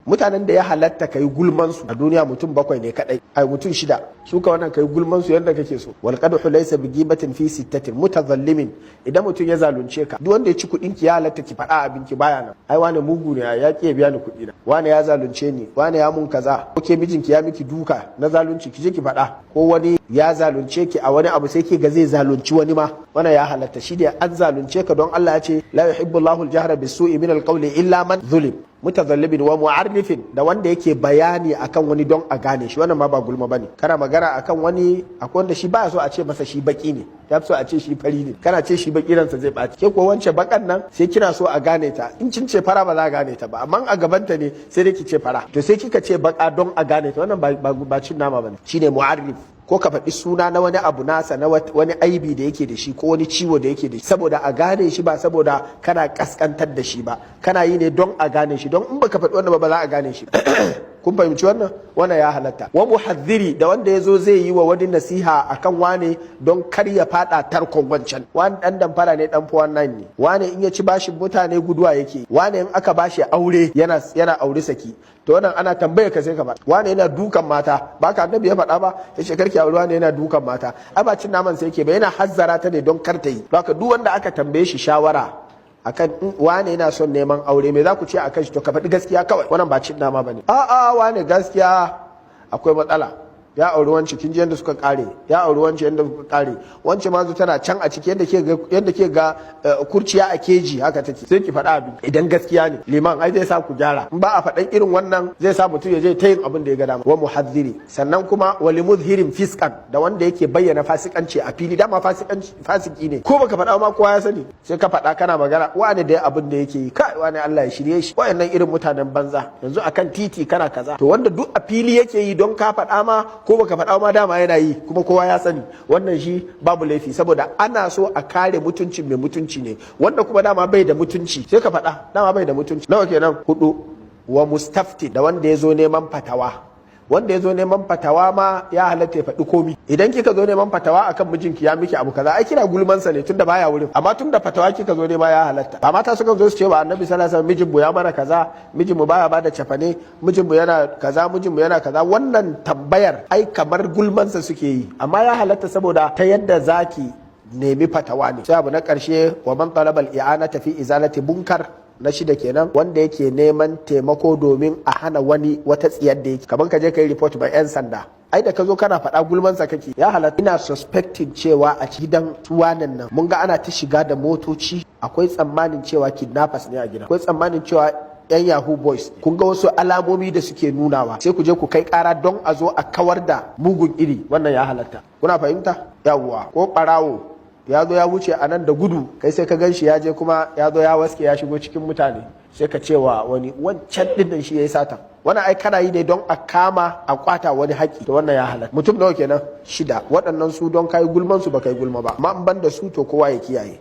Mutanen da ya halatta kai gulman su a duniya mutum bakwai ne kadai, ai mutum shida. Su ka wannan kai gulman su yadda kake so. Wal qadhu laysa bi ghibatin fi sittatin mutazallimin. Idan mutum ya zalunce ka, duk wanda ya ci kuɗin ki, ya halatta ki faɗa abin ki baya nan. Ai wane mugu ne, ya ki ya biya ni kuɗi na, wane ya zalunce ni, wane ya mun kaza. Ko ke mijinki ya miki duka na zalunci, ki je ki faɗa. Ko wani ya zalunce ki a wani abu, sai ki ga zai zalunci wani ma, wannan ya halatta. Shi da an zalunce ka, don Allah ya ce: "La yuhibbu Allahu al-jahra bis-su'i min al-qawli illa man zulim." Mutazallibin wa mu'arrifin, da wanda yake bayani akan wani don a gane shi, wannan ma ba gulma bane. Kana magana akan wani, akwai wanda shi baya so a ce masa shi baki ne, ya fi so a ce shi fari ne. Kana ce shi baki, ransa zai ɓaci. Ke ko wance bakan nan, sai kina so a gane ta. In kin ce fara, ba za a gane ta ba, amma a gabanta ne sai dai ki ce fara. To sai kika ce baka don a gane ta, wannan ba cin nama bane, shine mu'arrif. Ko ka faɗi suna na wani abu nasa, na wani aibi da yake da shi ko wani ciwo da yake da shi, saboda a gane shi, ba saboda kana kaskantar da shi ba. Kana yi ne don a gane shi, don in baka faɗi wannan ba, ba za a gane shi. Kun fahimci wannan? Wannan ya halatta. Wa muhadhdhiri, da wanda ya zo zai yi wa wani nasiha akan wane don kar ya fada tarkon wancan. Wani dan damfara ne, dan 419 ne. Wane in ya ci bashin mutane guduwa yake. Wane in aka bashi aure yana aure saki. To wannan ana tambaya ka, sai ka faɗa. Wane yana dukan mata, ba ka Annabi ya faɗa ba? Ya ce karki aure wane, yana dukan mata. Ai ba cin naman sai yake ba, yana hazzara ta ne don kar ta yi. Haka duk wanda aka tambaye shi shawara akan wane yana son neman aure, me za ku ce akan shi? To ka faɗi gaskiya kawai, wannan ba cin nama bane. A'a, wane gaskiya akwai matsala, ya auri wance, kin ji yadda suka kare, ya auri wance, yadda suka kare, wance ma tana can a ciki, yadda ke ga kurciya a keji haka take. Sai ki faɗa abin idan gaskiya ne. Liman ai zai sa ku gyara. In ba a faɗan irin wannan, zai sa mutum ya je ta yin abin da ya ga dama. Wa muhadhdhiri, sannan kuma wa limudhirin fiskan, da wanda yake bayyana fasikanci a fili. Dama fasikanci, fasiki ne, ko baka faɗa ma kowa ya sani. Sai ka faɗa, kana magana wani da abin da yake yi, kai wani Allah ya shirye shi, wayannan irin mutanen banza, yanzu akan titi kana kaza. To wanda duk a fili yake yi, don ka faɗa ma ko baka faɗa ma, dama yana yi kuma kowa ya sani, wannan shi babu laifi, saboda ana so a kare mutuncin mai mutunci ne. Wanda kuma dama bai da mutunci, sai ka faɗa dama bai da mutunci. Nawa kenan? Hudu. Wa mustafti, da wanda ya zo neman fatawa. Wanda ya zo neman fatawa ma ya halatta ya faɗi komi. Idan kika zo neman fatawa akan mijinki ya miki abu kaza, ai kina gulmansa ne tunda baya wurin, amma tunda fatawa kika zo nema, ya halatta. Ba mata suka zo su ce wa Annabi sallallahu alaihi wasallam, "Mijin mu ya mana kaza, mijin mu baya bada cafane, mijin mu yana kaza, mijin mu yana kaza." Wannan tambayar ai kamar gulmansa suke yi, amma ya halatta saboda ta yadda zaki nemi fatawa ne. Sai abu na karshe, wa man talaba al-i'anata fi izalati munkar, na shida kenan, wanda yake neman taimako domin a hana wani wata tsiyar da yake. Kamar ka je ka yi report ba 'yan sanda, ai da ka zo kana faɗa gulmansa kake. Ya halatta. Ina suspecting cewa a gidan tuwanan nan mun ga ana ta shiga da motoci, akwai tsammanin cewa kidnappers ne a gidan, akwai tsammanin cewa yan yahoo boys. Kun ga wasu alamomi da suke nunawa, sai ku je ku kai kara don a zo a kawar da mugun iri. Wannan ya halatta. Kuna fahimta? Yawwa. Ko barawo ya zo ya wuce a nan da gudu, kai sai ka gan shi ya je kuma ya zo ya waske ya shigo cikin mutane, sai ka cewa wani, "Wancan din nan shi ya yi sata." Wannan ai kana yi ne don a kama a kwata wani haƙƙi. To wannan ya halatta. Mutum nawa kenan? Shida. Waɗannan su don kai gulman su ba kai gulma ba, amma in ban da su, to kowa ya kiyaye.